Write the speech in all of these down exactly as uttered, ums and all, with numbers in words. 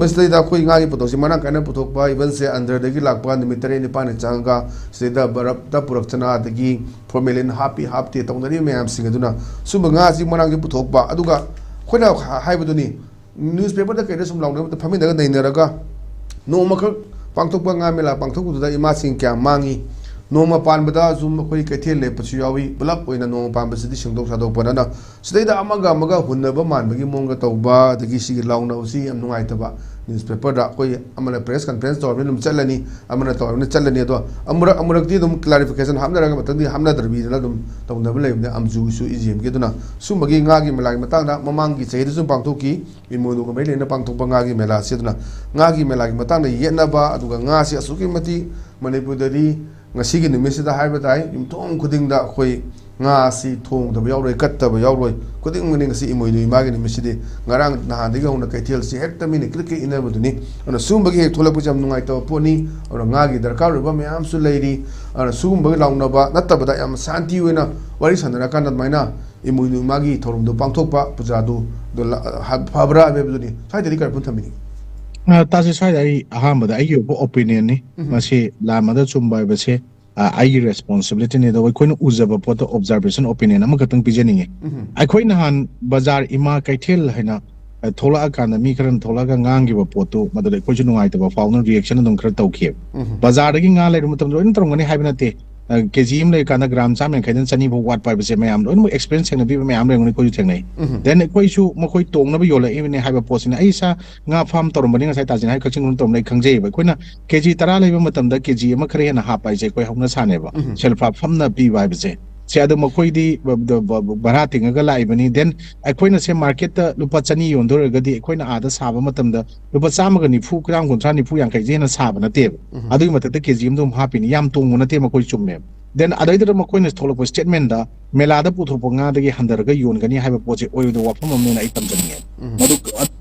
ꯃꯁꯤꯗꯩꯗ ꯑꯩꯈꯣꯏ ꯉꯥꯒꯤ ꯄꯣꯠꯊꯣꯛꯁꯤ ꯃꯔꯥꯡ ꯀꯥꯏꯅ ꯄꯨꯊꯣꯛꯄ, even ꯁꯦ ꯑꯟꯗꯔꯗꯒꯤ ꯂꯥꯛꯄ ꯅꯨꯃꯤꯠ ꯇꯔꯦꯠ ꯅꯤꯄꯥꯜꯅꯤ ꯆꯪꯉꯒ ꯁꯤꯗꯩꯗ ꯕꯔꯞꯇ ꯄꯨꯔꯛꯇꯅ, ꯑꯗꯒꯤ ꯐꯣꯔꯃꯦꯂꯤꯟ ꯍꯥꯞꯄꯤ ꯍꯥꯞꯇꯦ ꯇꯧꯅꯔꯤꯕ ꯃꯌꯥꯝꯁꯤꯡ ꯑꯗꯨꯅ, ꯁꯨꯝꯕ ꯉꯥꯁꯤ ꯃꯔꯥꯡꯁꯤ ꯄꯨꯊꯣꯛꯄ꯫ ꯑꯗꯨꯒ ꯑꯩꯈꯣꯏꯅ ꯍꯥꯏꯕꯗꯨꯅꯤ, ꯅ꯭ꯌꯨꯁꯄꯦꯄꯔꯗ ꯀꯩꯗ ꯁꯨꯝ ꯂꯥꯎꯅꯕꯗ ꯐꯝꯃꯤꯟꯅꯒ ꯅꯩꯅꯔꯒ, ꯅꯣꯡꯃꯈꯛ ꯄꯥꯡꯊꯣꯛꯄ ꯉꯥ ꯃꯦꯂꯥ ꯄꯥꯡꯊꯣꯛꯄꯗꯨꯗ ꯏꯃꯥꯁꯤꯡ ꯀꯌꯥꯝ ꯃꯥꯡꯉꯤ, ꯅꯣꯡꯃ ꯄꯥꯟꯕꯗ ꯁꯨꯝ ꯑꯩꯈꯣꯏ ꯀꯩꯊꯦꯜ ꯂꯦꯞꯄꯁꯨ ꯌꯥꯎꯏ, ꯄꯨꯂꯞ ꯑꯣꯏꯅ ꯅꯣꯡꯃ ꯄꯥꯟꯕꯁꯤꯗꯤ ꯁꯦꯡꯗꯣꯛ ꯁꯥꯗꯣꯛꯄꯅ ꯁꯤꯗꯩꯗ ꯑꯃꯒ ꯑꯃꯒ ꯍꯨꯟꯅꯕ ꯃꯥꯟꯕꯒꯤ ꯃꯑꯣꯡꯗ ꯇꯧꯕ, ꯑꯗꯒꯤ ꯁꯤꯒꯤ ꯂꯥꯎꯅꯕꯁꯤ ꯌꯥꯝ ꯅꯨꯡꯉꯥꯏꯇꯕ꯫ ꯅ꯭ꯌꯨꯁꯄꯦꯄꯔꯗ ꯑꯩꯈꯣꯏ ꯑꯃꯅ ꯄ꯭ꯔꯦꯁ ꯀꯟꯐꯔꯦꯟꯁ ꯇꯧꯔꯕꯅꯤꯅ ꯑꯗꯨꯝ ꯆꯠꯂꯅꯤ, ꯑꯃꯅ ꯇꯧꯔꯕꯅꯤꯅ ꯆꯠꯂꯅꯤ, ꯑꯗꯣ ꯑꯃꯨꯔꯛ ꯑꯃꯨꯔꯛꯇꯤ ꯑꯗꯨꯝ ꯀ꯭ꯂꯥꯔꯤꯐꯤꯀꯦꯁꯟ ꯍꯥꯞꯅꯔꯒ ꯃꯊꯪꯗꯤ ꯍꯥꯞꯅꯗ꯭ꯔꯕꯤꯗꯅ ꯑꯗꯨꯝ ꯇꯧꯅꯕ ꯂꯩꯕꯅꯦ ꯑꯃꯁꯨ ꯏꯁꯨ ꯏꯖꯦꯝꯒꯤ꯫ ꯑꯗꯨꯅ ꯁꯨꯝꯕꯒꯤ ꯉꯥꯒꯤ ꯃꯦꯂꯥꯒꯤ ꯃꯇꯥꯡꯗ ꯃꯃꯥꯡꯒꯤ ꯆꯍꯤꯗꯁꯨ ꯄꯥꯡꯊꯣꯛꯈꯤ, ꯏꯃꯣꯏꯅꯨꯒ ꯃꯔꯤ ꯂꯩꯅ ꯄꯥꯡꯊꯣꯛꯄ ꯉꯥꯒꯤ ꯃꯦꯂꯥꯁꯤ꯫ ꯑꯗꯨꯅ ꯉꯥꯒꯤ ꯃꯦꯂꯥꯒꯤ ꯃꯇꯥꯡꯗ ꯌꯦꯠꯅꯕ, ꯑꯗꯨꯒ ꯉꯥꯁꯤ ꯑꯁꯨꯛꯀꯤ ꯃꯇꯤꯛ ꯃꯅꯤꯄꯨꯔꯗꯗꯤ ꯉꯁꯤꯒꯤ ꯅꯨꯃꯤꯠꯁꯤꯗ ꯍꯥꯏꯕ ꯇꯥꯏ, ꯌꯨꯝꯊꯣꯡ ꯈꯨꯗꯤꯡꯗ ꯑꯩꯈꯣꯏ ꯉꯥ ꯑꯁꯤ ꯊꯣꯡꯗꯕ ꯌꯥꯎꯔꯣꯏ, ꯀꯠꯇꯕ ꯌꯥꯎꯔꯣꯏ, ꯈꯨꯗꯤꯡꯃꯛꯅꯤ ꯉꯁꯤ ꯏꯃꯣꯏꯅꯨ ꯏꯃꯥꯒꯤ ꯅꯨꯃꯤꯠꯁꯤꯗꯤ꯫ ꯉꯔꯥꯡ ꯅꯍꯥꯟꯗꯒꯤ ꯍꯧꯅ ꯀꯩꯊꯦꯜꯁꯤ ꯍꯦꯛꯇ ꯃꯤꯅ ꯀ꯭ꯔꯤꯛ ꯀ꯭ꯔꯤꯛ ꯏꯟꯅꯕꯗꯨꯅꯤ꯫ ꯑꯗꯨꯅ ꯁꯤꯒꯨꯝꯕꯒꯤ ꯍꯦꯛ ꯊꯣꯛꯂꯛꯄꯁꯦ ꯌꯥꯝ ꯅꯨꯡꯉꯥꯏꯇꯕ ꯄꯣꯠꯅꯤ꯫ ꯑꯗꯨꯅ ꯉꯥꯒꯤ ꯗꯔꯀꯥꯔ ꯑꯣꯏꯕ ꯃꯌꯥꯝꯁꯨ ꯂꯩꯔꯤ꯫ ꯑꯗꯨꯅ ꯁꯤꯒꯨꯝꯕꯒꯤ ꯂꯥꯎꯅꯕ ꯅꯠꯇꯕꯗ ꯌꯥꯝ ꯁꯥꯟꯇꯤ ꯑꯣꯏꯅ ꯋꯥꯔꯤ ꯁꯥꯟꯅꯔꯀꯥꯟꯗ ꯑꯗꯨꯃꯥꯏꯅ ꯏꯃꯣꯏꯅꯨ ꯏꯃꯥꯒꯤ ꯊꯧꯔꯝꯗꯣ ꯄꯥꯡꯊꯣꯛꯄ, ꯄꯨꯖꯥꯗꯨ, ꯑꯗꯣ ꯂ-, ꯍ-, ꯐꯕ꯭ꯔꯥ ꯍꯥꯏꯕꯗꯨꯅꯤ꯫ ꯁ꯭ꯋꯥꯏꯗꯗꯤ ꯀꯔꯤ ꯄꯨꯟ ꯊꯝꯕꯤꯅꯤꯡꯉꯤ? ꯑ, ꯇꯥꯁꯦ, ꯁ꯭ꯋꯥꯏꯗ ꯑꯩ ꯑꯍꯥꯟꯕꯗ ꯑꯩꯒꯤ ꯑꯣꯏꯕ ꯑꯣꯄꯤꯅꯤꯌꯟꯅꯤ꯫ ꯎꯝ꯫ ꯃꯁꯤ ꯂꯥꯟꯕꯗ ꯆꯨꯝꯕ ꯍꯥꯏꯕꯁꯦ, ꯑ, ꯑꯩꯒꯤ ꯔꯦꯁꯄꯣꯟꯁꯤꯕꯤꯂꯤꯇꯤꯅꯤ꯫ ꯑꯗꯣ ꯑꯩꯈꯣꯏꯅ ꯎꯖꯕ ꯄꯣꯠꯇꯣ ꯑꯣꯕꯖꯥꯔꯕꯦꯁꯟ ꯑꯣꯄꯤꯅꯤꯌꯟ ꯑꯃꯈꯛꯇꯪ ꯄꯤꯖꯅꯤꯡꯉꯤ꯫ ꯎꯝ꯫ ꯑꯩꯈꯣꯏ ꯅꯍꯥꯟ ꯕꯖꯥꯔ ꯏꯃꯥ ꯀꯩꯊꯦꯜ ꯍꯥꯏꯅ, ꯑ, ꯊꯣꯛꯂꯛꯑꯀꯥꯟꯗ ꯃꯤ ꯈꯔꯅ ꯊꯣꯛꯂꯛꯑꯒ ꯉꯥꯡꯈꯤꯕ ꯄꯣꯠꯇꯨ ꯃꯗꯨꯗ ꯑꯩꯈꯣꯏꯁꯨ ꯅꯨꯡꯉꯥꯏꯇꯕ ꯐꯥꯎꯗꯨꯅ ꯔꯤꯌꯦꯛꯁꯟ ꯑꯗꯨꯝ ꯈꯔ ꯇꯧꯈꯤꯑꯕ꯫ ꯎꯝ꯫ ꯕꯖꯥꯔꯗꯒꯤ ꯉꯥ ꯂꯩꯔꯨ ꯃꯇꯝꯗ ꯂꯣꯏꯅ ꯇꯧꯔꯝꯒꯅꯤ ꯍꯥꯏꯕ ꯅꯠꯇꯦ꯫ ꯑ, ꯀꯦ ꯖꯤ ꯑꯃ ꯂꯩꯔꯀꯥꯟꯗ ꯒ꯭ꯔꯥꯝ ꯆꯥꯝꯃ ꯌꯥꯡꯈꯩꯗꯩꯅ ꯆꯅꯤ ꯐꯥꯎ ꯋꯥꯠꯄ ꯍꯥꯏꯕꯁꯦ ꯃꯌꯥꯝ ꯂꯣꯏꯅꯃꯛ ꯑꯦꯛꯁꯄꯤꯔꯤꯌꯦꯟꯁ ꯊꯦꯡꯅꯕꯤꯕ ꯃꯌꯥꯝ ꯂꯩꯔꯝꯒꯅꯤ, ꯑꯩꯈꯣꯏꯁꯨ ꯊꯦꯡꯅꯩ꯫ ꯎꯝ꯫ Then ꯑꯩꯈꯣꯏꯁꯨ ꯃꯈꯣꯏ ꯇꯣꯡꯅꯕ ꯌꯣꯜꯂꯛꯏꯕꯅꯤ ꯍꯥꯏꯕ ꯄꯣꯠꯁꯤꯅ ꯑꯩ ꯏꯁꯥ ꯉꯥ ꯐꯥꯔꯝ ꯇꯧꯔꯝꯕꯅꯤ, ꯉꯁꯥꯏ ꯇꯥꯖꯤꯟ ꯍꯥꯏ ꯀꯛꯆꯤꯡ ꯃꯅꯨꯡ ꯇꯧꯔꯝꯕꯅꯤ ꯑꯩ ꯈꯪꯖꯩꯑꯕ꯫ ꯑꯩꯈꯣꯏꯅ ꯀꯦ ꯖꯤ ꯇꯔꯥ ꯂꯩꯕ ꯃꯇꯝꯗ ꯀꯦ ꯖꯤ ꯑꯃ ꯈꯔ ꯍꯦꯟꯅ ꯍꯥꯞꯄ ꯍꯥꯏꯁꯦ ꯑꯩꯈꯣꯏ ꯍꯧꯅ ꯁꯥꯅꯦꯕ꯫ ꯎꯝ꯫ ꯁꯦꯜꯐ ꯍꯥꯞꯐꯝꯅ ꯄꯤꯕ ꯍꯥꯏꯕꯁꯦ꯫ ꯁꯦ, ꯑꯗꯣ ꯃꯈꯣꯏꯗꯤ ꯕ-, ꯕ-, ꯕ-, ꯚꯔꯥ ꯇꯤꯡꯉꯒ ꯂꯥꯛꯏꯕꯅꯤ꯫ Then ꯑꯩꯈꯣꯏꯅ ꯁꯦ ꯃꯥꯔꯀꯦꯠꯇ ꯂꯨꯄꯥ ꯆꯅꯤ ꯌꯣꯟꯗꯣꯏ ꯑꯣꯏꯔꯒꯗꯤ ꯑꯩꯈꯣꯏꯅ ꯑꯥꯗ ꯁꯥꯕ ꯃꯇꯝꯗ ꯂꯨꯄꯥ ꯆꯥꯝꯃꯒ ꯅꯤꯐꯨ, ꯆꯥꯝꯃ ꯀꯨꯟꯊ꯭ꯔꯥ, ꯅꯤꯐꯨ ꯌꯥꯡꯈꯩꯁꯦ ꯍꯦꯟꯅ ꯁꯥꯕ ꯅꯠꯇꯦꯕ꯫ ꯎꯝ꯫ ꯑꯗꯨꯒꯤ ꯃꯊꯛꯇ ꯀꯦ ꯖꯤ ꯑꯃꯗ ꯑꯃꯨꯛ ꯍꯥꯞꯄꯤꯅꯤ, ꯌꯥꯝ ꯇꯣꯡꯕ ꯅꯠꯇꯦ, ꯃꯈꯣꯏ ꯆꯨꯝꯃꯦꯕ꯫ Then ꯑꯗꯩꯗꯨꯗ ꯃꯈꯣꯏꯅ ꯊꯣꯛꯂꯛꯄ ꯁ꯭ꯇꯦꯠꯃꯦꯟꯗ ꯃꯦꯂꯥꯗ ꯄꯨꯊꯣꯛꯄ ꯉꯥꯗꯒꯤ ꯍꯟꯊꯔꯒ ꯌꯣꯟꯒꯅꯤ ꯍꯥꯏꯕ ꯄꯣꯠꯁꯦ ꯑꯣꯏꯔꯣꯏꯗꯕ ꯋꯥꯐꯝ ꯑꯃꯅꯦꯅ ꯑꯩ ꯇꯝꯖꯅꯤꯡꯉꯦ꯫ ꯎꯝ꯫ ꯃꯗꯨ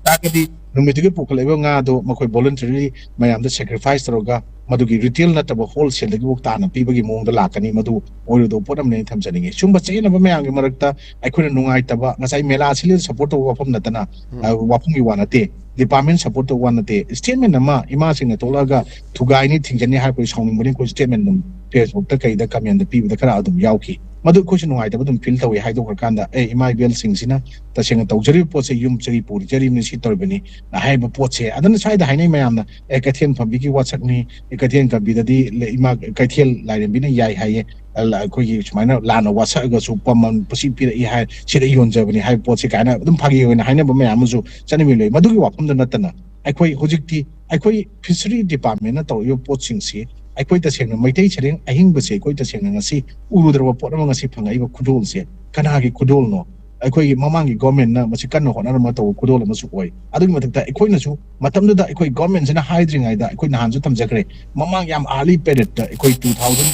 ꯇꯥꯔꯒꯗꯤ ꯅꯨꯃꯤꯠꯇꯨꯒꯤ ꯄꯨꯈꯠꯂꯛꯏꯕ ꯉꯥꯗꯣ ꯃꯈꯣꯏ voluntary ꯃꯌꯥꯝꯗ sacrifice ꯇꯧꯔꯒ ꯃꯗꯨꯒꯤ retail ꯅꯠꯇꯕ wholesale ꯗꯒꯤꯐꯥꯎ ꯇꯥꯅ ꯄꯤꯕꯒꯤ ꯃꯑꯣꯡꯗ ꯂꯥꯛꯀꯅꯤ꯫ ꯃꯗꯨ ꯑꯣꯏꯔꯣꯏꯗꯕ ꯄꯣꯠ ꯑꯃꯅꯦꯅ ꯊꯝꯖꯅꯤꯡꯉꯤ꯫ ꯁꯨꯝꯕ ꯆꯌꯦꯠꯅꯕ ꯃꯌꯥꯝꯒꯤ ꯃꯔꯛꯇ ꯑꯩꯈꯣꯏꯅ ꯅꯨꯡꯉꯥꯏꯇꯕ, ꯉꯁꯥꯏ ꯃꯦꯂꯥ ꯑꯁꯤ ꯁꯄꯣꯔꯠ ꯇꯧꯕ ꯋꯥꯐꯝ ꯅꯠꯇꯅ, ꯎꯝ꯫ ꯑ, ꯋꯥꯐꯝꯒꯤ ꯋꯥ ꯅꯠꯇꯦ꯫ ꯗꯤꯄꯥꯔꯠꯃꯦꯟ ꯁꯞꯄꯣꯔꯠ ꯇꯧꯕ ꯋꯥ ꯅꯠꯇꯦ꯫ ꯁ꯭ꯇꯦꯠꯃꯦꯟ ꯑꯃ ꯏꯃꯥꯁꯤꯡꯅ ꯊꯣꯛꯂꯛꯑꯒ ꯊꯨꯒꯥꯏꯅꯤ, ꯊꯤꯡꯖꯤꯟꯅꯤ ꯍꯥꯏꯔꯛꯄꯒꯤ ꯁꯥꯎꯅꯤꯡꯕꯅꯤ꯫ ꯑꯩꯈꯣꯏ ꯁ꯭ꯇꯦꯠꯃꯦꯟ ꯑꯗꯨꯝ ꯐꯦꯁꯕꯨꯛꯇ ꯀꯩꯗ ꯀꯃꯦꯟꯗ ꯄꯤꯕꯗ ꯈꯔ ꯑꯗꯨꯝ ꯌꯥꯎꯈꯤ꯫ ꯃꯗꯨ ꯑꯩꯈꯣꯏꯁꯨ ꯅꯨꯡꯉꯥꯏꯇꯕ ꯑꯗꯨꯝ ꯐꯤꯜ ꯇꯧꯋꯤ꯫ ꯍꯥꯏꯗꯣꯛꯈ꯭ꯔꯀꯥꯟꯗ ꯑꯦ ꯏꯃꯥ ꯏꯕꯦꯜꯁꯤꯡꯁꯤꯅ ꯇꯁꯦꯡꯅ ꯇꯧꯖꯔꯤꯕ ꯄꯣꯠꯁꯦ ꯌꯨꯝ ꯆꯔꯤ ꯄꯨꯔꯤꯖꯔꯤꯕꯅꯤ, ꯁꯤ ꯇꯧꯔꯤꯕꯅꯤ ꯍꯥꯏꯕ ꯄꯣꯠꯁꯦ꯫ ꯑꯗꯨꯅ ꯁ꯭ꯋꯥꯏꯗ ꯍꯥꯏꯅꯩ ꯃꯌꯥꯝꯅ ꯑꯦ ꯀꯩꯊꯦꯜ ꯐꯝꯕꯤꯒꯤ ꯋꯥꯁꯛꯅꯤ, ꯑꯦ ꯀꯩꯊꯦꯜ ꯐꯝꯕꯤꯗꯗꯤ ꯂ- ꯏꯃꯥ ꯀꯩꯊꯦꯜ ꯂꯥꯏꯔꯦꯝꯕꯤꯅ ꯌꯥꯏ ꯍꯥꯏꯌꯦ꯫ ꯑ, ꯂ- ꯑꯩꯈꯣꯏꯒꯤ ꯁꯨꯃꯥꯏꯅ ꯂꯥꯟꯅ ꯋꯥꯁꯛꯑꯒꯁꯨ ꯃꯃꯜ ꯄꯁꯤ ꯄꯤꯔꯛꯏ ꯍꯥꯏ, ꯁꯤꯗ ꯌꯣꯟꯖꯕꯅꯤ ꯍꯥꯏꯕ ꯄꯣꯠꯁꯦ ꯀꯥꯏꯅ ꯑꯗꯨꯝ ꯐꯥꯒꯤ ꯑꯣꯏꯅ ꯍꯥꯏꯅꯕ ꯃꯌꯥꯝ ꯑꯃꯁꯨ ꯆꯠꯅꯕꯤ ꯂꯩ꯫ ꯃꯗꯨꯒꯤ ꯋꯥꯐꯝꯗ ꯅꯠꯇꯅ ꯑꯩꯈꯣꯏ ꯍꯧꯖꯤꯛꯇꯤ ꯑꯩꯈꯣꯏ ꯐꯤꯁꯔꯤ ꯗꯤꯄꯥꯔꯠꯃꯦꯟꯅ ꯇꯧꯔꯤꯕ ꯄꯣꯠꯁꯤꯡꯁꯤ ꯑꯩꯈꯣꯏ ꯇꯁꯦꯡꯅ ꯃꯩꯇꯩ ꯁꯔꯦꯡ ꯑꯍꯤꯡꯕꯁꯦ ꯑꯩꯈꯣꯏ ꯇꯁꯦꯡꯅ ꯉꯁꯤ ꯎꯔꯨꯗ꯭ꯔꯕ ꯄꯣꯠ ꯑꯃ ꯉꯁꯤ ꯐꯪꯉꯛꯏꯕ ꯈꯨꯗꯣꯜꯁꯦ ꯀꯅꯥꯒꯤ ꯈꯨꯗꯣꯜꯅꯣ? ꯑꯩꯈꯣꯏꯒꯤ ꯃꯃꯥꯡꯒꯤ ꯒꯣꯔꯃꯦꯟꯅ ꯃꯁꯤ ꯀꯟꯅ ꯍꯣꯠꯅꯔꯝꯃ ꯇꯧꯕ ꯈꯨꯗꯣꯜ ꯑꯃꯁꯨ ꯑꯣꯏ꯫ ꯑꯗꯨꯒꯤ ꯃꯊꯛꯇ ꯑꯩꯈꯣꯏꯅꯁꯨ ꯃꯇꯝꯗꯨꯗ ꯑꯩꯈꯣꯏ ꯒꯣꯔꯃꯦꯟꯁꯤꯅ ꯍꯥꯏꯗ꯭ꯔꯤꯉꯩꯗ ꯑꯩꯈꯣꯏ ꯅꯍꯥꯟꯁꯨ ꯊꯝꯖꯈ꯭ꯔꯦ, ꯃꯃꯥꯡ ꯌꯥꯝ ꯑꯥꯔꯂꯤ ꯄꯦꯔꯦꯠꯇ ꯑꯩꯈꯣꯏ ꯇꯨ ꯊꯥꯎꯖꯟ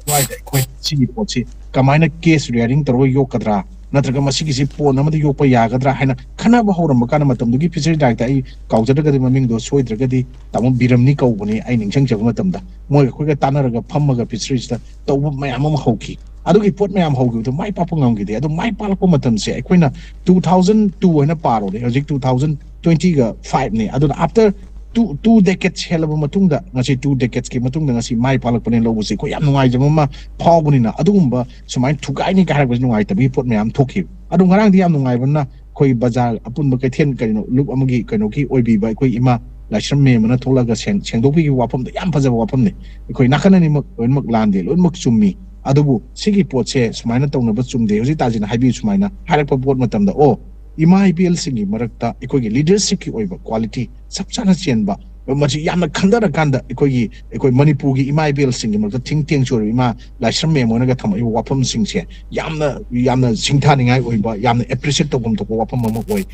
ꯑꯗꯨꯋꯥꯏꯗ ꯑꯩꯈꯣꯏ ꯁꯤꯒꯤ ꯄꯣꯠꯁꯤ ꯀꯃꯥꯏꯅ ꯀꯦꯁ ꯔꯤꯌꯥꯔꯤꯡ ꯇꯧꯔꯒ ꯌꯣꯛꯀꯗ꯭ꯔꯥ, ꯅꯠꯇ꯭ꯔꯒ ꯃꯁꯤꯒꯤꯁꯤ ꯄꯣꯟ ꯑꯃꯗ ꯌꯣꯛꯄ ꯌꯥꯒꯗ꯭ꯔꯥ ꯍꯥꯏꯅ ꯈꯟꯅꯕ ꯍꯧꯔꯝꯕ ꯀꯥꯟꯗ ꯃꯇꯝꯗꯨꯒꯤ ꯐꯤꯁꯔꯤ ꯗꯥꯏꯔꯦꯛꯇꯔ, ꯑꯩ ꯀꯥꯎꯖꯗ꯭ꯔꯒꯗꯤ ꯃꯃꯤꯡꯗꯣ ꯁꯣꯏꯗ꯭ꯔꯒꯗꯤ ꯇꯥꯃꯣ ꯕꯤꯔꯝꯅꯤ ꯀꯧꯕꯅꯤ, ꯑꯩ ꯅꯤꯡꯁꯤꯡꯖꯕ ꯃꯇꯝꯗ ꯃꯣꯏꯒ ꯑꯩꯈꯣꯏꯒ ꯇꯥꯟꯅꯔꯒ ꯐꯝꯃꯒ ꯐꯤꯁꯔꯤꯁꯤꯗ ꯇꯧꯕ ꯃꯌꯥꯝ ꯑꯃ ꯍꯧꯈꯤ꯫ ꯑꯗꯨꯒꯤ ꯄꯣꯠ ꯃꯌꯥꯝ ꯍꯧꯈꯤꯕꯗꯣ ꯃꯥꯏ ꯄꯥꯛꯄ ꯉꯝꯈꯤꯗꯦ꯫ ꯑꯗꯨ ꯃꯥꯏ ꯄꯥꯛꯂꯛꯄ ꯃꯇꯝꯁꯦ ꯑꯩꯈꯣꯏꯅ ꯇꯨ ꯊꯥꯎꯖꯟ ꯇꯨ ꯍꯥꯏꯅ ꯄꯥꯔꯣꯅꯦ, ꯍꯧꯖꯤꯛ ꯇꯨ ꯊꯥꯎꯖꯟ ꯇ꯭ꯋꯦꯟꯇꯤꯒ ꯐꯥꯏꯚꯅꯤ꯫ ꯑꯗꯨꯅ ꯑꯥꯐꯇꯔ ꯇꯨ ꯇꯨ ꯗꯦꯀꯦꯠꯁ ꯍꯦꯜꯂꯕ ꯃꯇꯨꯡꯗ, ꯉꯁꯤ ꯇꯨ ꯗꯦꯀꯦꯠꯁꯀꯤ ꯃꯇꯨꯡꯗ ꯉꯁꯤ ꯃꯥꯏ ꯄꯥꯛꯂꯛꯄꯅꯦ ꯂꯧꯕꯁꯦ ꯑꯩꯈꯣꯏ ꯌꯥꯝ ꯅꯨꯡꯉꯥꯏꯖꯕ ꯑꯃ ꯐꯥꯎꯕꯅꯤꯅ꯫ ꯑꯗꯨꯒꯨꯝꯕ ꯁꯨꯃꯥꯏꯅ ꯊꯨꯒꯥꯏꯅꯤ ꯀꯥꯏ ꯍꯥꯏꯔꯛꯄꯁꯦ ꯅꯨꯡꯉꯥꯏꯇꯕꯒꯤ ꯄꯣꯠ ꯃꯌꯥꯝ ꯊꯣꯛꯈꯤꯕ꯫ ꯑꯗꯣ ꯉꯔꯥꯡꯗꯤ ꯌꯥꯝ ꯅꯨꯡꯉꯥꯏꯕꯅ ꯑꯩꯈꯣꯏ ꯕꯖꯥꯔ ꯑꯄꯨꯟꯕ ꯀꯩꯊꯦꯜ ꯀꯩꯅꯣ ꯂꯨꯞ ꯑꯃꯒꯤ ꯀꯩꯅꯣꯒꯤ ꯑꯣꯏꯕꯤꯕ ꯑꯩꯈꯣꯏ ꯏꯃꯥ ꯂꯥꯏꯁ꯭ꯔꯝ ꯃꯦꯝ ꯑꯃꯅ ꯊꯣꯛꯂꯛꯑꯒ ꯁꯦꯡ-, ꯁꯦꯡꯗꯣꯛꯄꯤꯈꯤꯕ ꯋꯥꯐꯝꯗꯣ ꯌꯥꯝ ꯐꯖꯕ ꯋꯥꯐꯝꯅꯤ꯫ ꯑꯩꯈꯣꯏ ꯅꯥꯀꯟ ꯑꯅꯤꯃꯛ ꯂꯣꯏꯅꯃꯛ ꯂꯥꯟꯗꯦ, ꯂꯣꯏꯅꯃꯛ ꯆꯨꯝꯃꯤ꯫ ꯑꯗꯨꯕꯨ ꯁꯤꯒꯤ ꯄꯣꯠꯁꯦ ꯁꯨꯃꯥꯏꯅ ꯇꯧꯅꯕ ꯆꯨꯝꯗꯦ, ꯍꯧꯖꯤꯛ ꯇꯥꯁꯤꯅ ꯍꯥꯏꯕꯤꯌꯨ ꯁꯨꯃꯥꯏꯅ ꯍꯥꯏꯔꯛꯄ ꯄꯣꯠ ꯃꯇꯝꯗ, ꯑꯣ, ꯏꯃꯥ ꯏꯕꯦꯜꯁꯤꯡꯒꯤ ꯃꯔꯛꯇ ꯑꯩꯈꯣꯏꯒꯤ ꯂꯤꯗꯔꯁꯤꯞꯀꯤ ꯑꯣꯏꯕ ꯀ꯭ꯋꯥꯂꯤꯇꯤ ꯆꯞ ꯆꯥꯅ ꯆꯦꯟꯕ, ꯃꯁꯤ ꯌꯥꯝꯅ ꯈꯟꯊꯔꯀꯥꯟꯗ ꯑꯩꯈꯣꯏꯒꯤ, ꯑꯩꯈꯣꯏ ꯃꯅꯤꯄꯨꯔꯒꯤ ꯏꯃꯥ ꯏꯕꯦꯜꯁꯤꯡꯒꯤ ꯃꯔꯛꯇ ꯊꯤꯡ ꯇꯦꯡꯁ ꯑꯣꯏꯔꯤꯕ ꯏꯃꯥ ꯂꯥꯏꯁ꯭ꯔꯝ ꯃꯦꯝ ꯍꯣꯏꯅꯒ ꯊꯝꯃꯛꯏꯕ ꯋꯥꯐꯝꯁꯤꯡꯁꯦ ꯌꯥꯝꯅ, ꯌꯥꯝꯅ ꯁꯤꯡꯊꯥꯅꯤꯡꯉꯥꯏ ꯑꯣꯏꯕ, ꯌꯥꯝꯅ ꯑꯦꯄ꯭ꯔꯤꯁꯤꯌꯦꯠ ꯇꯧꯐꯝ ꯊꯣꯛꯄ ꯋꯥꯐꯝ ꯑꯃ ꯑꯣꯏ꯫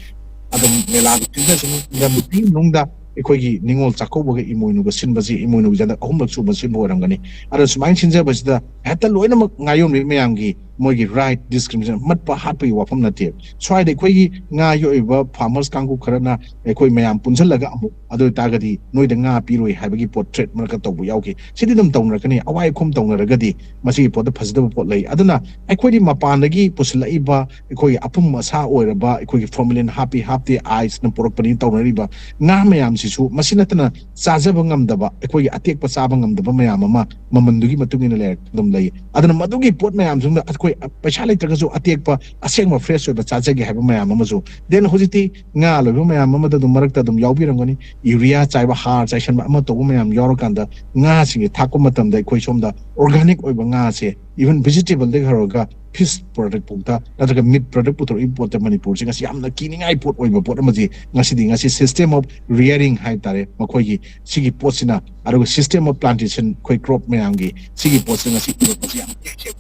ꯑꯗꯨꯝ ꯃꯦꯂꯥꯒꯤ ꯁꯤꯖꯟ ꯅꯨꯄꯤ ꯃꯅꯨꯡꯗ ꯑꯩꯈꯣꯏꯒꯤ ꯅꯤꯉꯣꯜ ꯆꯥꯛꯀꯧꯕꯒ ꯏꯃꯣꯏꯅꯨꯒ ꯁꯤꯟꯕꯁꯤ, ꯏꯃꯣꯏꯅꯨꯒꯤ ꯍꯟꯗꯛ ꯑꯍꯨꯝꯂꯛ ꯁꯨꯕ ꯁꯤꯟꯕ ꯑꯣꯏꯔꯝꯒꯅꯤ꯫ ꯑꯗꯣ ꯁꯨꯃꯥꯏꯅ ꯁꯤꯟꯖꯕꯁꯤꯗ ꯍꯦꯛꯇ ꯂꯣꯏꯅꯃꯛ ꯉꯥꯌꯣꯟꯕꯤ ꯃꯌꯥꯝꯒꯤ ꯃꯣꯏꯒꯤ ꯔꯥꯏꯠ ꯗꯤꯁꯀ꯭ꯔꯤꯃꯤꯅꯦꯁꯟ ꯃꯠꯄ ꯍꯥꯠꯄꯒꯤ ꯋꯥꯐꯝ ꯅꯠꯇꯦ꯫ ꯁ꯭ꯋꯥꯏꯗ ꯑꯩꯈꯣꯏꯒꯤ ꯉꯥ ꯌꯣꯛꯏꯕ ꯐꯥꯔꯃꯔꯁ ꯀꯥꯡꯕꯨ ꯈꯔꯅ ꯑꯩꯈꯣꯏ ꯃꯌꯥꯝ ꯄꯨꯟꯁꯤꯜꯂꯒ ꯑꯃꯨꯛ ꯑꯗꯨ ꯑꯣꯏꯇꯥꯔꯒꯗꯤ ꯅꯣꯏꯗ ꯉꯥ ꯄꯤꯔꯣꯏ ꯍꯥꯏꯕꯒꯤ ꯄꯣꯠ ꯊ꯭ꯔꯦꯠ ꯃꯔꯛꯇ ꯇꯧꯕ ꯌꯥꯎꯈꯤ꯫ ꯁꯤꯗꯤ ꯑꯗꯨꯝ ꯇꯧꯅꯔꯛꯀꯅꯤ꯫ ꯑꯋꯥꯏ ꯑꯈꯨꯝ ꯇꯧꯅꯔꯒꯗꯤ ꯃꯁꯤꯒꯤ ꯄꯣꯠꯇ ꯐꯖꯗꯕ ꯄꯣꯠ ꯂꯩ꯫ ꯑꯗꯨꯅ ꯑꯩꯈꯣꯏꯗꯤ ꯃꯄꯥꯟꯗꯒꯤ ꯄꯨꯁꯤꯜꯂꯛꯏꯕ ꯑꯩꯈꯣꯏꯒꯤ ꯑꯄꯨꯝ ꯑꯁꯥ ꯑꯣꯏꯔꯕ, ꯑꯩꯈꯣꯏꯒꯤ ꯐꯣꯔꯃꯦꯂꯤꯟ ꯍꯥꯞꯄꯤ ꯍꯥꯞꯇꯦ, ꯑꯥꯏꯁꯅ ꯄꯨꯔꯛꯄꯅꯤ ꯇꯧꯅꯔꯤꯕ ꯉꯥ ꯃꯌꯥꯝꯁꯤꯁꯨ, ꯃꯁꯤ ꯅꯠꯇꯅ ꯆꯥꯖꯕ ꯉꯝꯗꯕ, ꯑꯩꯈꯣꯏꯒꯤ ꯑꯇꯦꯛꯄ ꯆꯥꯕ ꯉꯝꯗꯕ ꯃꯌꯥꯝ ꯑꯃ ꯃꯃꯜꯗꯨꯒꯤ ꯃꯇꯨꯡ ꯏꯟꯅ ꯂꯩꯔꯛ-, ꯑꯗꯨꯝ ꯂꯩ꯫ ꯑꯗꯨꯅ ꯃꯗꯨꯒꯤ ꯄꯣꯠ ꯃꯌꯥꯝꯁꯤꯡꯗ ꯑꯩꯈꯣꯏ ꯄꯩꯁꯥ ꯂꯩꯇ꯭ꯔꯒꯁꯨ ꯑꯇꯦꯛꯄ ꯑꯁꯦꯡꯕ ꯐ꯭ꯔꯦꯁ ꯑꯣꯏꯕ ꯆꯥꯖꯒꯦ ꯍꯥꯏꯕ ꯃꯌꯥꯝ ꯑꯃꯁꯨ, then ꯍꯧꯖꯤꯛꯇꯤ ꯉꯥ ꯂꯣꯏꯕ ꯃꯌꯥꯝ ꯑꯃꯗ ꯑꯗꯨꯝ ꯃꯔꯛꯇ ꯑꯗꯨꯝ ꯌꯥꯎꯕꯤꯔꯝꯒꯅꯤ꯫ ꯌꯨꯔꯤꯌꯥ ꯆꯥꯏꯕ, ꯍꯥꯔ ꯆꯥꯏꯁꯟꯕ ꯑꯃ ꯇꯧꯕ ꯃꯌꯥꯝ ꯌꯥꯎꯔꯀꯥꯟꯗ ꯉꯥꯁꯤꯡꯁꯦ ꯊꯥꯛꯄ ꯃꯇꯝꯗ ꯑꯩꯈꯣꯏ ꯁꯣꯝꯗ ꯑꯣꯔꯒꯥꯅꯤꯛ ꯑꯣꯏꯕ ꯉꯥꯁꯦ, ꯏꯚꯟ ꯚꯤꯖꯤꯇꯦꯕꯜꯗꯒꯤ ꯍꯧꯔꯒ ꯐꯤꯁ ꯄ꯭ꯔꯗꯛ ꯐꯥꯎꯗ ꯅꯠꯇ꯭ꯔꯒ ꯃꯤꯠ ꯄ꯭ꯔꯗꯛ ꯄꯨꯊꯣꯔꯛꯏꯕ ꯄꯣꯠꯇ ꯃꯅꯤꯄꯨꯔꯁꯦ ꯉꯁꯤ ꯌꯥꯝꯅ ꯀꯤꯅꯤꯡꯉꯥꯏ ꯄꯣꯠ ꯑꯣꯏꯕ ꯄꯣꯠ ꯑꯃꯁꯤ ꯉꯁꯤꯗꯤ, ꯉꯁꯤ system of rearing ꯍꯥꯏ ꯇꯥꯔꯦ, ꯃꯈꯣꯏꯒꯤ ꯁꯤꯒꯤ ꯄꯣꯠꯁꯤꯅ, ꯑꯗꯨꯒ system of plantation, ꯑꯩꯈꯣꯏ ꯀ꯭ꯔꯣꯞ ꯃꯌꯥꯝꯒꯤ ꯁꯤꯒꯤ ꯄꯣꯠꯁꯤꯅ ꯉꯁꯤ ꯄꯨꯔꯛꯄꯁꯤ ꯌꯥꯝ ꯇꯦꯛꯁꯦꯕ꯫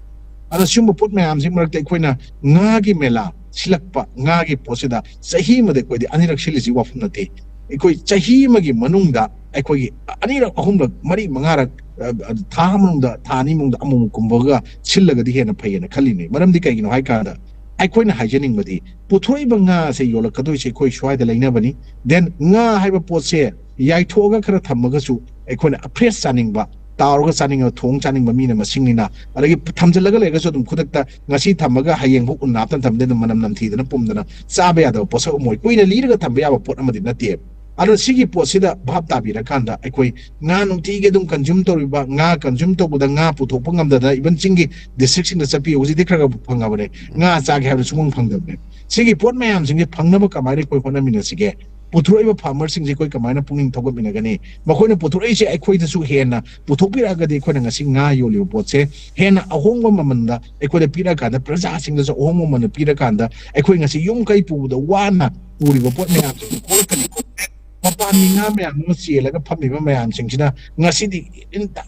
ꯑꯗꯣ ꯁꯤꯒꯨꯝꯕ ꯄꯣꯠ ꯃꯌꯥꯝꯁꯤ ꯃꯔꯛꯇ ꯑꯩꯈꯣꯏꯅ ꯉꯥꯒꯤ ꯃꯦꯂꯥ ꯁꯤꯜꯂꯛꯄ, ꯉꯥꯒꯤ ꯄꯣꯠꯁꯤꯗ ꯆꯍꯤ ꯑꯃꯗ ꯑꯩꯈꯣꯏꯗꯤ ꯑꯅꯤꯔꯛ ꯁꯤꯜꯂꯤꯁꯤ ꯋꯥꯐꯝ ꯅꯠꯇꯦ꯫ ꯑꯩꯈꯣꯏ ꯆꯍꯤ ꯑꯃꯒꯤ ꯃꯅꯨꯡꯗ ꯑꯩꯈꯣꯏꯒꯤ ꯑꯅꯤꯔꯛ, ꯑꯍꯨꯝꯂꯛ, ꯃꯔꯤ, ꯃꯉꯥꯔꯛ, ꯑ, ꯑ, ꯊꯥ ꯑꯃ ꯃꯅꯨꯡꯗ, ꯊꯥ ꯑꯅꯤ ꯃꯅꯨꯡꯗ ꯑꯃꯨꯛ ꯀꯨꯝꯕꯒ ꯁꯤꯜꯂꯒꯗꯤ ꯍꯦꯟꯅ ꯐꯩꯌꯦꯅ ꯈꯜꯂꯤꯅꯦ꯫ ꯃꯔꯝꯗꯤ ꯀꯩꯒꯤꯅꯣ ꯍꯥꯏ ꯀꯥꯟꯗ, ꯑꯩꯈꯣꯏꯅ ꯍꯥꯏꯖꯅꯤꯡꯕꯗꯤ ꯄꯨꯊꯣꯛꯏꯕ ꯉꯥ ꯑꯁꯦ ꯌꯣꯜꯂꯛꯀꯗꯣꯏꯁꯦ ꯑꯩꯈꯣꯏ ꯁ꯭ꯋꯥꯏꯗ ꯂꯩꯅꯕꯅꯤ꯫ Then ꯉꯥ ꯍꯥꯏꯕ ꯄꯣꯠꯁꯦ ꯌꯥꯏꯊꯣꯛꯑꯒ ꯈꯔ ꯊꯝꯃꯒꯁꯨ ꯑꯩꯈꯣꯏꯅ ꯐ꯭ꯔꯦꯁ ꯆꯥꯅꯤꯡꯕ, ꯇꯥꯎꯔꯒ ꯆꯥꯅꯤꯡꯕ, ꯊꯣꯡ ꯆꯥꯅꯤꯡꯕ ꯃꯤꯅ ꯃꯁꯤꯡꯅꯤꯅ, ꯑꯗꯒꯤ ꯊꯝꯖꯤꯜꯂꯒ ꯂꯩꯔꯒꯁꯨ ꯑꯗꯨꯝ ꯈꯨꯗꯛꯇ ꯉꯁꯤ ꯊꯝꯃꯒ ꯍꯌꯦꯡꯐꯥꯎ ꯎꯟ ꯍꯥꯞꯇꯅ ꯊꯝꯕꯗ ꯑꯗꯨꯝ ꯃꯅꯝ ꯅꯝꯊꯤꯗꯅ ꯄꯨꯝꯗꯅ ꯆꯥꯕ ꯌꯥꯗꯕ ꯄꯣꯠꯁꯛ ꯑꯃ ꯑꯣꯏ꯫ ꯀꯨꯏꯅ ꯂꯤꯔꯒ ꯊꯝꯕ ꯌꯥꯕ ꯄꯣꯠ ꯑꯃꯗꯤ ꯅꯠꯇꯦꯕ꯫ ꯑꯗꯣ ꯁꯤꯒꯤ ꯄꯣꯠꯁꯤꯗ ꯚꯥꯞ ꯇꯥꯕꯤꯔꯀꯥꯟꯗ ꯑꯩꯈꯣꯏ ꯉꯥ ꯅꯨꯡꯇꯤꯒꯤ ꯑꯗꯨꯝ ꯀꯟꯖꯨꯝ ꯇꯧꯔꯤꯕ, ꯉꯥ ꯀꯟꯖꯨꯝ ꯇꯧꯕꯗ ꯉꯥ ꯄꯨꯊꯣꯛꯄ ꯉꯝꯗꯅ, ꯏꯚꯟ ꯆꯤꯡꯒꯤ ꯗꯤꯁꯇ꯭ꯔꯤꯛꯁꯤꯡꯗ ꯆꯠꯄꯤꯌꯨ, ꯍꯧꯖꯤꯛꯇꯤ ꯈꯔ ꯈꯔ ꯐꯪꯉꯕꯅꯦ, ꯉꯥ ꯆꯥꯒꯦ ꯍꯥꯏꯕꯗ ꯁꯨꯡꯐꯪ ꯐꯪꯗꯕꯅꯦ꯫ ꯁꯤꯒꯤ ꯄꯣꯠ ꯃꯌꯥꯝꯁꯤꯡꯁꯦ ꯐꯪꯅꯕ ꯀꯃꯥꯏꯅ ꯑꯩꯈꯣꯏ ꯍꯣꯠꯅꯃꯤꯟꯅꯁꯤꯒꯦ? ꯄꯨꯊꯣꯔꯛꯏꯕ ꯐꯥꯔꯃꯔꯁꯤꯡꯁꯦ ꯑꯩꯈꯣꯏ ꯀꯃꯥꯏꯅ ꯄꯨꯛꯅꯤꯡ ꯊꯧꯒꯠꯃꯤꯟꯅꯒꯅꯤ? ꯃꯈꯣꯏꯅ ꯄꯨꯊꯣꯔꯛꯏꯁꯦ ꯑꯩꯈꯣꯏꯗꯁꯨ ꯍꯦꯟꯅ ꯄꯨꯊꯣꯛꯄꯤꯔꯛꯑꯒꯗꯤ ꯑꯩꯈꯣꯏꯅ ꯉꯁꯤ ꯉꯥ ꯌꯣꯜꯂꯤꯕ ꯄꯣꯠꯁꯦ ꯍꯦꯟꯅ ꯑꯍꯣꯡꯕ ꯃꯃꯜꯗ ꯑꯩꯈꯣꯏꯗ ꯄꯤꯔꯀꯥꯟꯗ, ꯄ꯭ꯔꯖꯥꯁꯤꯡꯗꯁꯨ ꯑꯍꯣꯡꯕ ꯃꯃꯜꯗ ꯄꯤꯔꯀꯥꯟꯗ, ꯑꯩꯈꯣꯏ ꯉꯁꯤ ꯌꯨꯝ ꯀꯩ ꯄꯨꯕꯗ ꯋꯥꯅ ꯄꯨꯔꯤꯕ ꯄꯣꯠ ꯃꯌꯥꯝꯁꯦ ꯀꯣꯛꯂꯛꯀꯅꯤ꯫ ꯃꯄꯥꯟꯒꯤ ꯉꯥ ꯃꯌꯥꯝ ꯑꯃ ꯆꯦꯜꯂꯒ ꯐꯝꯃꯤꯕ ꯃꯌꯥꯝꯁꯤꯡꯁꯤꯅ ꯉꯁꯤꯗꯤ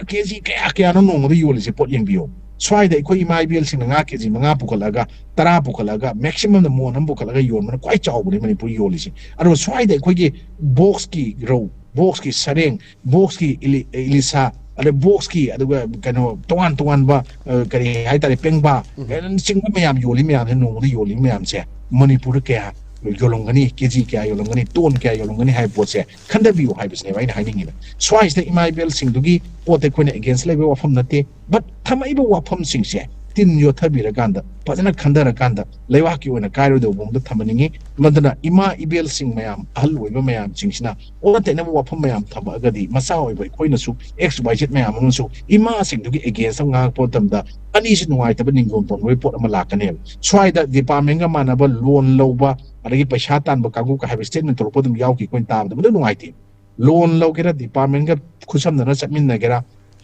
ꯀꯦꯖꯤ ꯀꯌꯥ ꯀꯌꯥꯅꯣ ꯅꯣꯡꯃꯗ ꯌꯣꯜꯂꯤꯁꯦ? ꯄꯣꯠ ꯌꯦꯡꯕꯤꯌꯣ꯫ ꯁ꯭ꯋꯥꯏꯗ ꯑꯩꯈꯣꯏ ꯏꯃꯥ ꯏꯕꯦꯜꯁꯤꯡꯅ ꯉꯥ ꯀꯦꯖꯤ ꯃꯉꯥ ꯄꯨꯈꯠꯂꯒ, ꯇꯔꯥ ꯄꯨꯈꯠꯂꯒ, ꯃꯦꯛꯁꯤꯃꯝꯗ ꯃꯣꯟ ꯑꯃ ꯄꯨꯈꯠꯂꯒ ꯌꯣꯟꯕꯅ ꯈ꯭ꯋꯥꯏ ꯆꯥꯎꯕꯅꯤ ꯃꯅꯤꯄꯨꯔ ꯌꯣꯜꯂꯤꯁꯦ꯫ ꯑꯗꯨꯒ ꯁ꯭ꯋꯥꯏꯗ ꯑꯩꯈꯣꯏꯒꯤ ꯕꯣꯛꯁꯀꯤ ꯔꯧ, ꯕꯣꯛꯁꯀꯤ ꯁꯔꯦꯡ, ꯕꯣꯛꯁꯀꯤ ꯏꯂꯤ-, ꯏꯂꯤꯁꯥ, ꯑꯗꯩ ꯕꯣꯛꯁꯀꯤ, ꯑꯗꯨꯒ ꯀꯩꯅꯣ ꯇꯣꯉꯥꯟ ꯇꯣꯉꯥꯟꯕ, ꯑ, ꯀꯔꯤ ꯍꯥꯏꯇꯥꯔꯦ, ꯄꯦꯡꯕꯥ, ꯎꯝ꯫ ꯀꯩꯅꯣꯅꯆꯤꯡꯕ ꯃꯌꯥꯝ ꯌꯣꯜꯂꯤ ꯃꯌꯥꯝꯁꯦ, ꯅꯣꯡꯃꯗ ꯌꯣꯜꯂꯤ ꯃꯌꯥꯝꯁꯦ ꯃꯅꯤꯄꯨꯔꯗ ꯀꯌꯥ ꯌꯣꯜꯂꯝꯒꯅꯤ, ꯀꯦꯖꯤ ꯀꯌꯥ ꯌꯣꯜꯂꯝꯒꯅꯤ, ꯇꯣꯟ ꯀꯌꯥ ꯌꯣꯜꯂꯝꯒꯅꯤ ꯍꯥꯏꯕ ꯄꯣꯠꯁꯦ ꯈꯟꯊꯕꯤꯌꯨ ꯍꯥꯏꯕꯁꯤꯅꯦꯕ ꯑꯩꯅ ꯍꯥꯏꯅꯤꯡꯉꯤꯅ꯫ ꯁ꯭ꯋꯥꯏꯁꯤꯗ ꯏꯃꯥ ꯏꯕꯦꯜꯁꯤꯡꯗꯨꯒꯤ ꯄꯣꯠꯇ ꯑꯩꯈꯣꯏꯅ against ꯂꯩꯕ ꯋꯥꯐꯝ ꯅꯠꯇꯦ, but ꯊꯝꯃꯛꯏꯕ ꯋꯥꯐꯝꯁꯤꯡꯁꯦ ꯇꯤꯟ ꯌꯣꯠꯊꯕꯤꯔꯀꯥꯟꯗ, ꯐꯖꯅ ꯈꯟꯊꯔꯀꯥꯟꯗ, ꯂꯩꯕꯥꯛꯀꯤ ꯑꯣꯏꯅ ꯀꯥꯏꯔꯣꯏꯗꯧꯕ ꯃꯑꯣꯡꯗ ꯊꯝꯍꯟꯅꯤꯡꯉꯤ꯫ ꯃꯗꯨꯅ ꯏꯃꯥ ꯏꯕꯦꯜꯁꯤꯡ ꯃꯌꯥꯝ, ꯑꯍꯜ ꯑꯣꯏꯕ ꯃꯌꯥꯝꯁꯤꯡꯁꯤꯅ ꯑꯣꯟꯅ ꯇꯩꯅꯕ ꯋꯥꯐꯝ ꯃꯌꯥꯝ ꯊꯝꯃꯛꯑꯒꯗꯤ, ꯃꯆꯥ ꯑꯣꯏꯕ ꯑꯩꯈꯣꯏꯅꯁꯨ X Y Z ꯃꯌꯥꯝ ꯑꯃꯁꯨ ꯏꯃꯥꯁꯤꯡꯗꯨꯒꯤ against ꯑꯃ ꯉꯥꯡꯉꯛꯄ ꯃꯇꯝꯗ, ꯑꯅꯤꯁꯤ ꯅꯨꯡꯉꯥꯏꯇꯕ, ꯅꯤꯡꯒꯣꯝ ꯇꯣꯟꯕꯒꯤ ꯄꯣꯠ ꯑꯃ ꯂꯥꯛꯀꯅꯦꯕ꯫ ꯁ꯭ꯋꯥꯏꯗ department ꯒ ꯃꯥꯟꯅꯕ loan ꯂꯧꯕ, ꯑꯗꯒꯤ ꯄꯩꯁꯥ ꯇꯥꯟꯕ ꯀꯥꯡꯕꯨꯒ ꯍꯥꯏꯕ statement ꯊꯣꯛꯂꯛꯄ ꯑꯗꯨꯝ ꯌꯥꯎꯈꯤ ꯑꯩꯈꯣꯏꯅ ꯇꯥꯕꯗ, ꯃꯗꯨ ꯅꯨꯡꯉꯥꯏꯇꯦ꯫ Loan ꯂꯧꯒꯦꯔꯥ, department ꯒ ꯈꯨꯠꯁꯝꯅꯅ ꯆꯠꯃꯤꯟꯅꯒꯦꯔꯥ,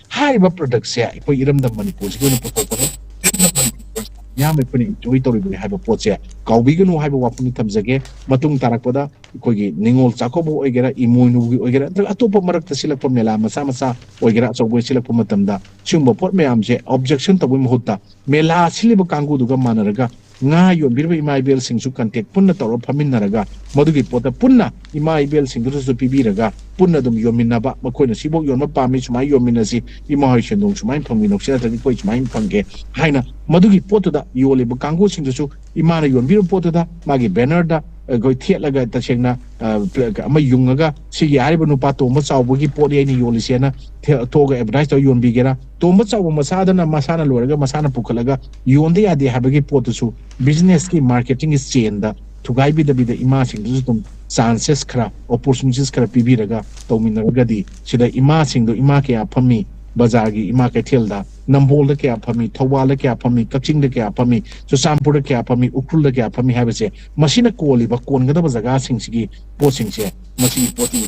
ꯍꯥꯏꯔꯤꯕ product ꯁꯦ ꯑꯩꯈꯣꯏ ꯏꯔꯝꯗꯝ ꯃꯅꯤꯄꯨꯔꯁꯤꯒꯤ ꯑꯣꯏꯅ ꯄꯨꯊꯣꯛꯄꯅꯤ꯫ ꯃꯤꯌꯥꯝ ꯑꯩꯈꯣꯏꯅ enjoy ꯇꯧꯔꯤꯕꯅꯤ ꯍꯥꯏꯕ ꯄꯣꯠꯁꯦ ꯀꯥꯎꯕꯤꯒꯅꯨ ꯍꯥꯏꯕ ꯋꯥꯐꯝꯗꯨ ꯊꯝꯖꯒꯦ꯫ ꯃꯇꯨꯡ ꯇꯥꯔꯛꯄꯗ ꯑꯩꯈꯣꯏꯒꯤ ꯅꯤꯉꯣꯜ ꯆꯥꯛꯀꯧꯕ ꯑꯣꯏꯒꯦꯔꯥ, ꯏꯃꯣꯏꯅꯨꯒꯤ ꯑꯣꯏꯒꯦꯔꯥ, ꯅꯠꯇ꯭ꯔꯒ ꯑꯇꯣꯞꯄ ꯃꯔꯛꯇ ꯁꯤꯜꯂꯛꯄ ꯃꯦꯂꯥ ꯃꯆꯥ ꯃꯆꯥ ꯑꯣꯏꯒꯦꯔꯥ, ꯑꯆꯧꯕ ꯁꯤꯜꯂꯛꯄ ꯃꯇꯝꯗ ꯁꯤꯒꯨꯝꯕ ꯄꯣꯠ ꯃꯌꯥꯝꯁꯦ objection ꯇꯧꯕꯒꯤ ꯃꯍꯨꯠꯇ ꯃꯦꯂꯥ ꯁꯤꯜꯂꯤꯕ ꯀꯥꯡꯕꯨꯗꯨꯒ ꯃꯥꯟꯅꯔꯒ, ꯉꯥ ꯌꯣꯟꯕꯤꯔꯤꯕ ꯏꯃꯥ ꯏꯕꯦꯜꯁꯤꯡꯁꯨ contact ꯄꯨꯟꯅ ꯇꯧꯔꯒ ꯐꯝꯃꯤꯟꯅꯔꯒ, ꯃꯗꯨꯒꯤ ꯄꯣꯠꯇ ꯄꯨꯟꯅ ꯏꯃꯥ ꯏꯕꯦꯜꯁꯤꯡꯗꯨꯗꯁꯨ ꯄꯤꯕꯤꯔꯒ, ꯄꯨꯟꯅ ꯑꯗꯨꯝ ꯌꯣꯟꯃꯤꯟꯅꯕ, ꯃꯈꯣꯏꯅ ꯁꯤꯐꯧ ꯌꯣꯟꯕ ꯄꯥꯝꯃꯤ, ꯁꯨꯃꯥꯏꯅ ꯌꯣꯟꯃꯤꯟꯅꯁꯤ, ꯏꯃꯥ ꯍꯣꯏ ꯁꯦꯟꯗꯣꯡ ꯁꯨꯃꯥꯏꯅ ꯐꯪꯕꯤꯅꯣ, ꯁꯤ ꯅꯠꯇ꯭ꯔꯗꯤ ꯑꯩꯈꯣꯏ ꯁꯨꯃꯥꯏꯅ ꯐꯪꯒꯦ ꯍꯥꯏꯅ, ꯃꯗꯨꯒꯤ ꯄꯣꯠꯇꯨꯗ ꯌꯣꯜꯂꯤꯕ ꯀꯥꯡꯕꯨꯁꯤꯡꯗꯨꯁꯨ ꯏꯃꯥꯅ ꯌꯣꯟꯕꯤꯔꯤꯕ ꯄꯣꯠꯇꯨꯗ ꯃꯥꯒꯤ banner ꯗ ꯑꯩꯈꯣꯏ ꯊꯦꯠꯂꯒ, ꯇꯁꯦꯡꯅ, ꯑ, ꯑꯃ ꯌꯨꯡꯉꯒ, "ꯁꯤꯒꯤ ꯍꯥꯏꯔꯤꯕ ꯅꯨꯄꯥ ꯇꯣꯝꯕ ꯆꯥꯎꯕꯒꯤ ꯄꯣꯠꯅꯤ ꯑꯩꯅ ꯌꯣꯜꯂꯤꯁꯦꯅ" ꯊꯦ-, ꯊꯣꯛꯑꯒ advertise ꯇꯧꯔ ꯌꯣꯟꯕꯤꯒꯦꯔꯥ, ꯇꯣꯝꯕ ꯆꯥꯎꯕ ꯃꯆꯥꯗꯅ ꯃꯁꯥꯅ ꯂꯣꯏꯔꯒ ꯃꯁꯥꯅ ꯄꯨꯈꯠꯂꯒ ꯌꯣꯟꯗ ꯌꯥꯗꯦ ꯍꯥꯏꯕꯒꯤ ꯄꯣꯠꯇꯨꯁꯨ business ꯀꯤ, marketing ꯒꯤ chain ꯗ ꯊꯨꯒꯥꯏꯕꯤꯗꯕꯤꯗ, ꯏꯃꯥꯁꯤꯡꯗꯨꯁꯨ ꯑꯗꯨꯝ chances ꯈꯔ, opportunities ꯈꯔ ꯄꯤꯕꯤꯔꯒ ꯇꯧꯃꯤꯟꯅꯔꯒꯗꯤ, ꯁꯤꯗ ꯏꯃꯥꯁꯤꯡꯗꯣ, ꯏꯃꯥ ꯀꯌꯥ ꯐꯝꯃꯤ ꯕꯖꯥꯔꯒꯤ ꯏꯃꯥ ꯀꯩꯊꯦꯜꯗ, ꯅꯝꯕꯣꯜꯗ ꯀꯌꯥ ꯐꯝꯃꯤ, ꯊꯧꯕꯥꯜꯗ ꯀꯌꯥ ꯐꯝꯃꯤ, ꯀꯛꯆꯤꯡꯗ ꯀꯌꯥ ꯐꯝꯃꯤ, ꯆꯨꯔꯆꯥꯟꯄꯨꯔꯗ ꯀꯌꯥ ꯐꯝꯃꯤ, ꯎꯈ꯭ꯔꯨꯜꯗ ꯀꯌꯥ ꯐꯝꯃꯤ ꯍꯥꯏꯕꯁꯦ, ꯃꯁꯤꯅ ꯀꯣꯜꯂꯤꯕ, ꯀꯣꯟꯒꯗꯕ ꯖꯒꯥꯁꯤꯡꯁꯤꯒꯤ ꯄꯣꯠꯁꯤꯡꯁꯦ, ꯃꯁꯤꯒꯤ ꯄꯣꯠꯁꯤꯡ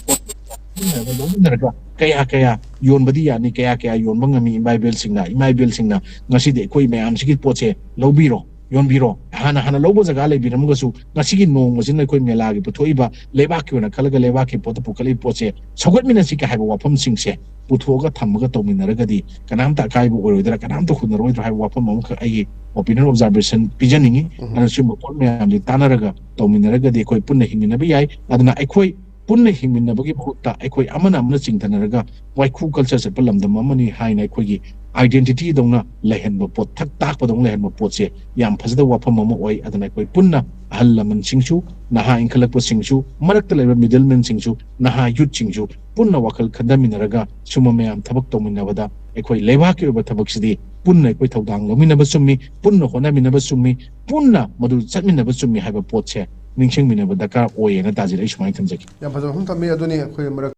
ꯂꯧꯃꯤꯟꯅꯔꯒ ꯀꯌꯥ ꯀꯌꯥ ꯌꯣꯟꯕꯗꯤ ꯌꯥꯅꯤ, ꯀꯌꯥ ꯀꯌꯥ ꯌꯣꯟꯕ ꯉꯝꯃꯤ, ꯏꯃꯥ ꯏꯕꯦꯜꯁꯤꯡꯅ, ꯏꯃꯥ ꯏꯕꯦꯜꯁꯤꯡꯅ ꯉꯁꯤꯗꯤ ꯑꯩꯈꯣꯏ ꯃꯌꯥꯝꯁꯤꯒꯤ ꯄꯣꯠꯁꯦ ꯂꯧꯕꯤꯔꯣ, ꯌꯣꯟꯕꯤꯔꯣ꯫ ꯍꯥꯟꯅ, ꯍꯥꯟꯅ ꯂꯧꯕ ꯖꯒꯥ ꯂꯩꯕꯤꯔꯝꯃꯒꯁꯨ, ꯉꯁꯤꯒꯤ ꯅꯣꯡꯃꯁꯤꯅ ꯑꯩꯈꯣꯏ ꯃꯦꯂꯥꯒꯤ ꯄꯨꯊꯣꯛꯏꯕ ꯂꯩꯕꯥꯛꯀꯤ ꯑꯣꯏꯅ ꯈꯜꯂꯒ ꯂꯩꯕꯥꯛꯀꯤ ꯄꯣꯠꯇ ꯄꯨꯈꯠꯂꯤꯕ ꯄꯣꯠꯁꯦ ꯁꯧꯒꯠꯃꯤꯟꯅꯁꯤ ꯀ ꯍꯥꯏꯕ ꯋꯥꯐꯝꯁꯤꯡꯁꯦ ꯄꯨꯊꯣꯛꯑꯒ ꯊꯝꯃꯒ ꯇꯧꯃꯤꯟꯅꯔꯒꯗꯤ ꯀꯅꯥꯝꯇ ꯑꯀꯥꯏꯕ ꯑꯣꯏꯔꯣꯏꯗ꯭ꯔꯥ, ꯀꯅꯥꯝꯇ ꯍꯨꯟꯅꯔꯣꯏꯗ꯭ꯔꯥ ꯍꯥꯏꯕ ꯋꯥꯐꯝ ꯑꯃꯈꯛ ꯑꯩꯒꯤ opinion observation ꯄꯤꯖꯅꯤꯡꯉꯤ꯫ ꯎꯝ꯫ ꯑꯗꯨꯅ ꯁꯤꯒꯨꯝꯕ ꯄꯣꯠ ꯃꯌꯥꯝꯁꯦ ꯇꯥꯟꯅꯔꯒ ꯇꯧꯃꯤꯟꯅꯔꯒꯗꯤ ꯑꯩꯈꯣꯏ ꯄꯨꯟꯅ ꯍꯤꯡꯃꯤꯟꯅꯕ ꯌꯥꯏ꯫ ꯑꯗꯨꯅ ꯑꯩꯈꯣꯏ ꯄꯨꯟꯅ ꯍꯤꯡꯃꯤꯟꯅꯕꯒꯤ ꯃꯍꯨꯠꯇ ꯑꯩꯈꯣꯏ ꯑꯃꯅ ꯑꯃꯅ ꯆꯤꯡꯊꯅꯔꯒ ꯋꯥꯏꯈꯨ ꯀꯜꯆꯔ ꯆꯠꯄ ꯂꯝꯗꯝ ꯑꯃꯅꯤ ꯍꯥꯏꯅ ꯑꯩꯈꯣꯏꯒꯤ ꯑꯥꯏꯗꯦꯟꯇꯤꯇꯤꯗꯧꯅ ꯂꯩꯍꯟꯕ ꯄꯣꯠ, ꯊꯛ ꯇꯥꯛꯄꯗꯧꯅ ꯂꯩꯍꯟꯕ ꯄꯣꯠꯁꯦ ꯌꯥꯝ ꯐꯖꯗꯕ ꯋꯥꯐꯝ ꯑꯃ ꯑꯣꯏ꯫ ꯑꯗꯨꯅ ꯑꯩꯈꯣꯏ ꯄꯨꯟꯅ ꯑꯍꯜ ꯂꯃꯟꯁꯤꯡꯁꯨ, ꯅꯍꯥ ꯏꯟꯈꯠꯂꯛꯄꯁꯤꯡꯁꯨ, ꯃꯔꯛꯇ ꯂꯩꯕ ꯃꯤꯗꯜ ꯃꯦꯟꯁꯤꯡꯁꯨ, ꯅꯍꯥ ꯌꯨꯠꯁꯤꯡꯁꯨ ꯄꯨꯟꯅ ꯋꯥꯈꯜ ꯈꯟꯊꯃꯤꯟꯅꯔꯒ ꯁꯨꯝꯕ ꯃꯌꯥꯝ ꯊꯕꯛ ꯇꯧꯃꯤꯟꯅꯕꯗ ꯑꯩꯈꯣꯏ ꯂꯩꯕꯥꯛꯀꯤ ꯑꯣꯏꯕ ꯊꯕꯛꯁꯤꯗꯤ ꯄꯨꯟꯅ ꯑꯩꯈꯣꯏ ꯊꯧꯗꯥꯡ ꯂꯧꯃꯤꯟꯅꯕ ꯆꯨꯝꯃꯤ, ꯄꯨꯟꯅ ꯍꯣꯠꯅꯃꯤꯟꯅꯕ ꯆꯨꯝꯃꯤ, ꯄꯨꯟꯅ ꯃꯗꯨ ꯆꯠꯃꯤꯟꯅꯕ ꯆꯨꯝꯃꯤ ꯍꯥꯏꯕ ꯄꯣꯠꯁꯦ ꯅꯤꯡꯁꯤꯡꯃꯤꯟꯅꯕ ꯗꯔꯀꯥꯔ ꯑꯣꯏꯌꯦꯅ ꯇꯥꯖꯩ꯫ ꯑꯩ ꯁꯨꯃꯥꯏꯅ ꯊꯝꯖꯒꯦ꯫ ꯌꯥꯝ ꯐꯖꯕ ꯋꯥꯐꯝ ꯊꯝꯕꯤ꯫ ꯑꯗꯨꯅꯤ ꯑꯩꯈꯣꯏ ꯃꯔꯛ